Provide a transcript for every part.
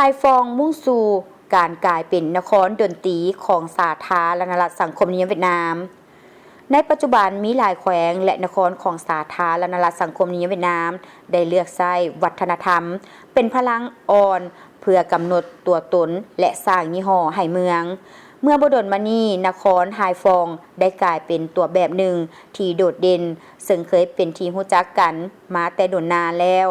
ຮາຍຟອງ ມຸ່ງສູ່ການກາຍເປັນນະຄອນດົນຕີຂອງສາທາລະນະລັດສັງຄົມນິຍົມຫວຽດນາມ. ໃນປັດຈຸບັນ, ມີຫຼາຍແຂວງ ແລະ ນະຄອນຂອງສາທາລະນະລັດສັງຄົມນິຍົມຫວຽດນາມ ໄດ້ເລືອກໃຊ້ວັດທະນະທຳເປັນພະລັງອ່ອນ ເພື່ອກຳນົດຕົວຕົນ ແລະ ສ້າງຍີ່ຫໍ້ໃຫ້ເມືອງ. ເມື່ອບໍ່ດົນມານີ້, ນະຄອນຮາຍຟອງ ໄດ້ກາຍເປັນຕົວແບບໜຶ່ງທີ່ໂດດເດັ່ນ, ເຊິ່ງເຄີຍເປັນທີ່ຮູ້ຈັກກັນມາແຕ່ດົນນານແລ້ວ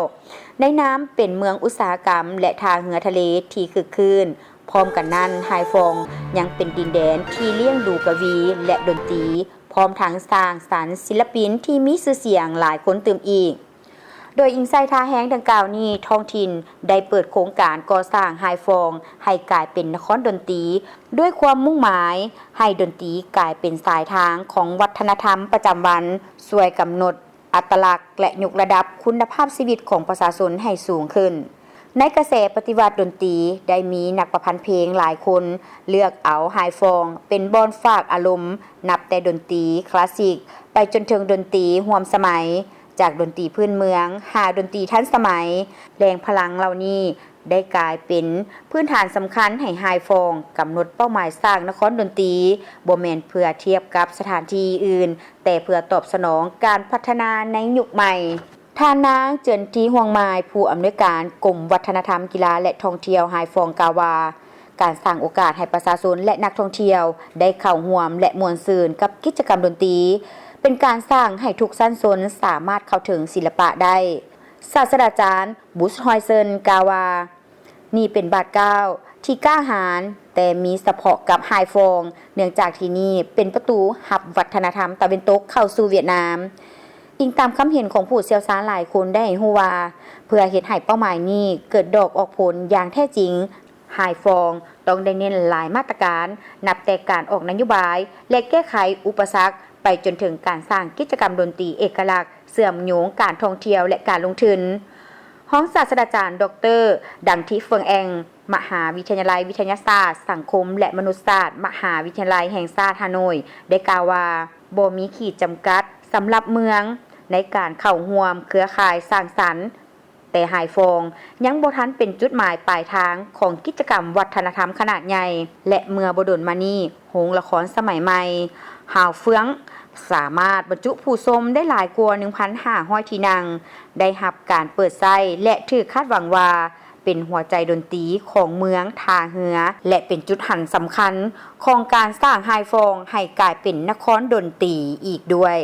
ໃນນາມເປັນເມືອງອຸດສາຫະກຳ ແລະ ທ່າເຮືອທະເລທີ່ຄຶກຄື້ນ. ພ້ອມກັນນັ້ນ, ຮາຍຟອງຍັງເປັນດິນແດນທີ່ລ້ຽງດູກະວີ ແລະ ດົນຕີ, ພ້ອມທັງສ້າງສັນສິນລະປິນທີ່ມີຊື່ສຽງຫຼາຍຄົນຕື່ມອີກ. ໂດຍອີງໃສ່ທ່າແຮງດັ່ງກ່າວນີ້, ທ້ອງຖິ່ນໄດ້ເປີດໂຄງການກໍ່ສ້າງຮາຍຟອງໃຫ້ກາຍເປັນນະຄອນດົນຕີ, ດ້ວຍຄວາມມຸ່ງໝາຍໃຫ້ດົນຕີກາຍເປັນສາຍທາງຂອງວັດທະນະທຳປະຈຳວັນ, ຊ່ວຍກຳນົດອັດຕະລັກ ແລະ ຍົກລະດັບຄຸນນະພາບຊີວິດຂອງປະຊາຊົນໃຫ້ສູງຂຶ້ນ. ໃນກະແສປະຕິວັດດົນຕີ, ໄດ້ມີນັກປະພັນເພງຫຼາຍຄົນເລືອກເອົາຮາຍຟອງເປັນບ່ອນຝາກອາລົມ, ນັບແຕ່ດົນຕີຄລາສສິກໄປຈົນເຖິງດົນຕີຮ່ວມສະໄໝ, ຈາກດົນຕີພື້ນເມືອງຫາດົນຕີທັນສະໄໝ. ແຫຼ່ງພະລັງເຫຼົ່ານີ້ໄດ້ກາຍເປັນພື້ນຖານສຳຄັນໃຫ້ຮາຍຟອງກຳນົດເປົ້າໝາຍສ້າງນະຄອນດົນຕີ, ບໍ່ແມ່ນເພື່ອທຽບກັບສະຖານທີ່ອື່ນ, ແຕ່ເພື່ອຕອບສະໜອງການພັດທະນາໃນຍຸກໃໝ່. ທ່ານນາງ ເຈີນທີ ຮ່ວງມາຍ, ຜູ້ອຳນວຍການກົມວັດທະນະທຳ, ກິລາ ແລະ ທ່ອງທ່ຽວ ຮາຍຟອງ ກ່າວວ່າ, ການສ້າງໂອກາດໃຫ້ປະຊາຊົນ ແລະ ນັກທ່ອງທ່ຽວໄດ້ເຂົ້າຮ່ວມ ແລະ ມ່ວນຊື່ນກັບກິດຈະກຳດົນຕີ ເປັນການສ້າງໃຫ້ທຸກຊັ້ນຊົນສາມາດເຂົ້າເຖິງສິລະປະໄດ້. ສາດສະດາຈານ ບຸດຮອຍເຊີນ ກ່າວວ່າ, ນີ້ເປັນບາດກ້າວທີ່ກ້າຫານ, ແຕ່ມີສະເພາະກັບຮາຍຟອງ, ເນື່ອງຈາກທີ່ນີ້ເປັນປະຕູຮັບວັດທະນະທຳຕາເວັນຕົກເຂົ້າສູ່ຫວຽດນາມ. ອີງຕາມຄຳເຫັນຂອງຜູ້ຊ່ຽວຊານຫຼາຍຄົນໄດ້ໃຫ້ຮູ້ວ່າ, ເພື່ອເຮັດໃຫ້ເປົ້າໝາຍນີ້ເກີດດອກອອກຜົນຢ່າງແທ້ຈິງ, ຮາຍຟອງຕ້ອງໄດ້ເນັ້ນຫຼາຍມາດຕະການ, ນັບແຕ່ການອອກນະໂຍບາຍ ແລະ ແກ້ໄຂອຸປະສັກ, ໄປຈົນເຖິງການສ້າງກິດຈະກຳດົນຕີເອກະລັກ, ເຊື່ອມໂຍງການທ່ອງທ່ຽວ ແລະ ການລົງທຶນ. ຮອງສາດສະດາຈານ ດອກເຕີ ດັງທິ ເຟີງແອງ, ມະຫາວິທະຍາໄລວິທະຍາສາດສັງຄົມ ແລະ ມະນຸດສາດ ມະຫາວິທະຍາໄລແຫ່ງຊາດຮ່າໂນ້ຍ ໄດ້ກ່າວວ່າ, ບໍ່ມີຂີດຈຳກັດສຳລັບເມືອງໃນການເຂົ້າຮ່ວມເຄືອຂ່າຍສ້າງສັນ, ແຕ່ຮາຍຟອງຍັງບໍ່ທັນເປັນຈຸດໝາຍປາຍທາງຂອງກິດຈະກຳວັດທະນະທຳຂະໜາດໃຫຍ່ ແລະ ເມື່ອບໍ່ດົນມານີ້, ໂຮງລະຄອນສະໄໝໃໝ່ ຮາວເຟືອງ ສາມາດບັນຈຸຜູ້ຊົມໄດ້ຫຼາຍກວ່າໜຶ່ງພັນຫ້າຮ້ອຍທີ່ນັ່ງ, ໄດ້ຮັບການເປີດໃຊ້ ແລະ ຖືກຄາດຫວັງວ່າເປັນຫົວໃຈດົນຕີຂອງເມືອງທ່າເຮືອ ແລະ ເປັນຈຸດຫັນສຳຄັນຂອງການສ້າງຮາຍຟອງໃຫ້ກາຍເປັນນະຄອນດົນຕີອີກດ້ວຍ.